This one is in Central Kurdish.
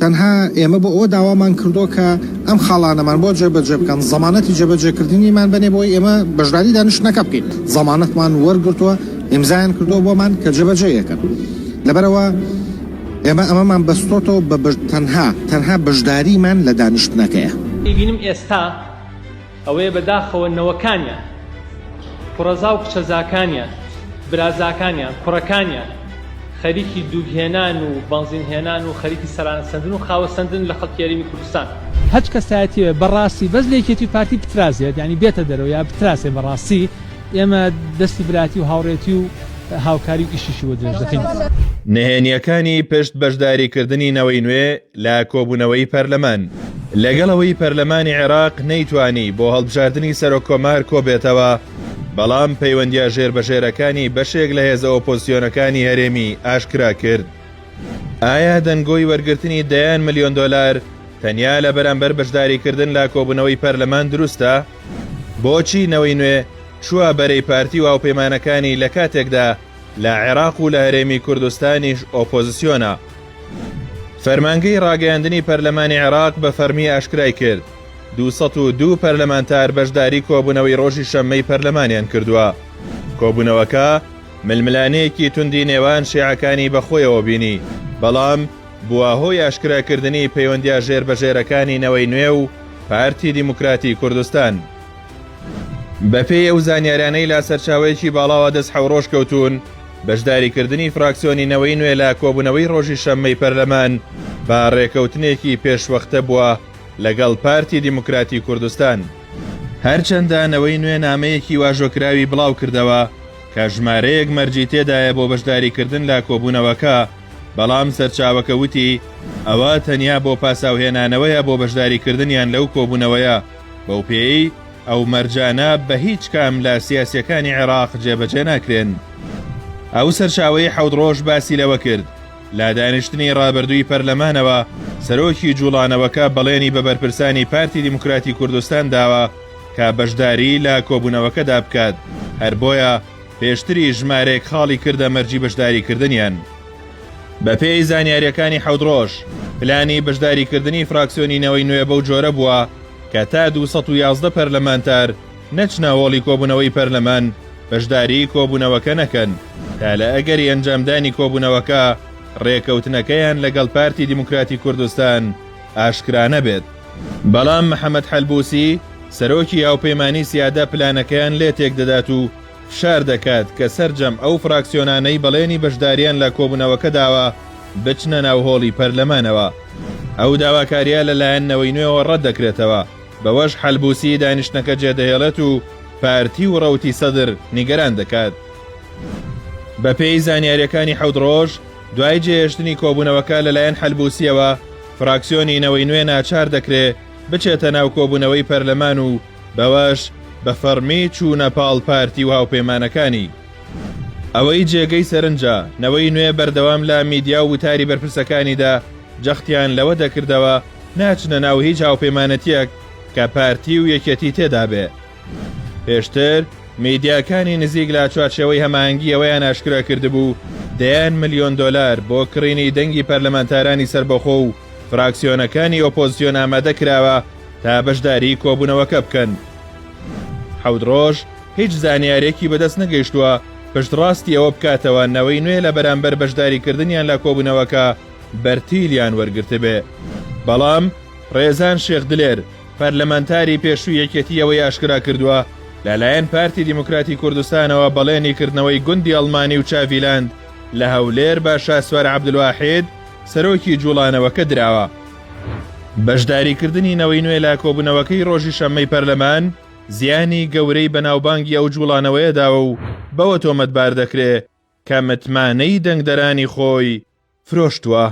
تەنها ئێمە بۆ ئەوە داوامان کردووە کە ئەم خاڵانەمان بۆ جێبەجێ بکەن، زەمانەتی جێبەجێکردنیمان بەنێ بۆی ئێمە بەشداری دانیشتنەکە بکەین. زەمانەتمان وەرگرتووە، ئیمزایان کردووە بۆمان کە جێبەجێی ئەکەن. لەبەرئەوە ئێمە ئەمەمان بەستۆتەوە بە تەنها تەنها بەشداریمان لە دانیشتنەکەیە. ئەیبینم ئێستا ئەوەیە بەداخەوە نەوەکانیان، کوڕەزا و کچەزاکانیان، برازاکانیان، کوڕەکانیان خەریکی دووگهێنان و بەنزین هێنان و خەریکی سەرانە سەندن و خاوە سەندن لە خەڵکی هەرێمی کوردستان. هەچ کەسایەتیێ بە ڕاستی بەس لە یەکێتی و پارتی بترازێت یانی بێتە دەرەوە یا بتراسێ بە ڕاستی ئێمە دەستی براتی و هاوڕێتی و هاوکاری و ئیشیشی بۆ درێژ دەکەین. نهێنییەکانی پشت بەشداریکردنی نەوەی نوێ لە کۆبوونەوەی پەرلەمان. لەگەڵ ئەوەی پەرلەمانی عێراق نەیتوانی بۆ هەڵبژاردنی سەرۆککۆمار کۆبێتەوە، بەڵام پەیوەندییە ژێربەژێرەکانی بەشێک لە هێزە ئۆپۆزسیۆنەکانی هەرێمی ئاشکرا کرد. ئایا دەنگۆی وەرگرتنی دەیان ملیۆن دۆلار تەنیا لە بەرامبەر بەشداریکردن لە کۆبوونەوەی پەرلەمان دروستە؟ بۆچی نەوەی نوێ چووە بەرەی پارتی و هاوپەیمانەکانی لە کاتێکدا لە عێراق و لە هەرێمی کوردستانیش ئۆپۆزسیۆنە؟ فەرمانگەی ڕاگەیاندنی پەرلەمانی عێراق بە فەرمی ئاشکرای کرد، 202 پەرلەمانتار بەشداری کۆبوونەوەی ڕۆژی شەممەی پەرلەمانیان کردووە. کۆبوونەوەکە ململانێیەکی توندی نێوان شیعەکانی بەخۆیەوە بینی، بەڵام بووە هۆی ئاشکراکردنی پەیوەندییە ژێربەژێرەکانی نەوەی نوێ و پارتی دیموکراتی کوردستان. بەپێی ئەو زانیارانەی لە سەرچاوەیەکی باڵاوە دەست حەوڕۆژ کەوتوون، بەشداریکردنی فراکسیۆنی نەوەی نوێ لە کۆبوونەوەی ڕۆژی شەممەی پەرلەمان بە ڕێکەوتنێکی پێشوەختە بووە لەگەڵ پارتی دیموکراتی کوردستان. هەرچەندە نەوەی نوێ نامەیەکی واژۆکراوی بڵاوکردەوە کە ژمارەیەک مەرجی تێدایە بۆ بەشداریکردن لە کۆبوونەوەکە، بەڵام سەرچاوەکە وتی ئەوە تەنیا بۆ پاساوهێنانەوەیە بۆ بەشداریکردنیان لەو کۆبوونەوەیە، بەوپێیەی ئەو مەرجانە بە هیچ کام لە سیاسییەکانی عێراق جێبەجێ ناکرێن. ئەو سەرچاوەی حەوت ڕۆژ باسی لەوە کرد، لە دانیشتنی ڕابردووی پەرلەمانەوە سەرۆکی جوڵانەوەکە بەڵێنی بە بەرپرسانی پارتی دیموکراتی کوردستان داوە کە بەشداری لە کۆبوونەوەکەدا بکات، هەر بۆیە پێشتریش ژمارەیەک خاڵی کردە مەرجی بەشداریکردنیان. بەپێی زانیارییەکانی حەوت ڕۆژ، پلانی بەشداریکردنی فراکسیۆنی نەوەی نوێ بەو جۆرە بووە کە تا 211 پەرلەمانتار نەچنە هۆڵی کۆبوونەوەی پەرلەمان بەشداریی کۆبوونەوەکە نەکەن تا لە ئەگەری ئەنجامدانی کۆبوونەوەکە رێکەوتنەکەیان لەگەڵ پارتی دیموکراتی کوردستان ئاشکرا نەبێت. بەڵام محەمەد حەلبوسی، سەرۆکی هاوپەیمانی سیادە پلانەکەیان لێ تێکدەدات و فشار دەکات کە سەرجەم ئەو فراکسیۆنانەی بەڵێنی بەشدارییان لە کۆبوونەوەکە داوە بچنە ناو هۆڵی پەرلەمانەوە. ئەو داواکارییە لەلایەن نەوەی نوێوە ڕەتدەکرێتەوە، بەوەش حەلبوسی دانیشتنەکە جێدەهێڵێت و پارتی و ڕەوتی سەدر نیگەران دەکات. بەپێی زانیارییەکانی حەوت ڕۆژ دوای جێهێشتنی کۆبوونەوەکە لەلایەن حەلبوسییەوە، فراکسیۆنی نەوەی نوێ ناچار دەکرێ بچێتە ناو کۆبوونەوەی پەرلەمان و بەوەش بە فەڕمی چوونە پاڵ پارتی و هاوپەیمانەکانی. ئەوەی جێگەی سەرنجە، نەوەی نوێ بەردەوام لە میدیا و وتاری بەرپرسەکانیدا جەختیان لەوە دەکردەوە ناچنە ناو هیچ هاوپەیمانەتیەک کە پارتی و یەکێتی تێدابێ. پێشتر میدیاکانی نزیک لە چوارچێوەی هەماهەنگی ئەوەیان ئاشکرا کردبوو دەیان ملیۆن دۆلار بۆ کڕینی دەنگی پەرلەمانتارانی سەربەخۆ و فراکسیۆنەکانی ئۆپۆزسیۆن ئامادە کراوە تا بەشداری کۆبوونەوەکە بکەن. حەوت ڕۆژ هیچ زانیارێکی بەدەست نەگەیشتووە پشتڕاستی ئەوە بکاتەوە نەوەی نوێ لە بەرامبەر بەشداریکردنیان لە کۆبوونەوەکە بەرتیلیان وەرگرتبێ. بەڵام ڕێزان شێخ دلێر، پەرلەمانتاری پێشووی یەکێتی ئەوەی ئاشکرا کردووە، لەلایەن پارتی دیموکراتی کوردستانەوە بەڵێنی کردنەوەی گوندی ئەڵمانی و چاڤیلاند لە هەولێر بە شاسوار عەبدولواحید، سەرۆکی جوڵانەوەکە دراوە. بەشداریکردنی نەوەی نوێ لە کۆبوونەوەکەی ڕۆژی شەممەی پەرلەمان زیانی گەورەی بە ناوبانگی ئەو جوڵانەوەیە داوە و بەوە تۆمەتبار دەکرێ کە متمانەی دەنگدەرانی خۆی فرۆشتووە.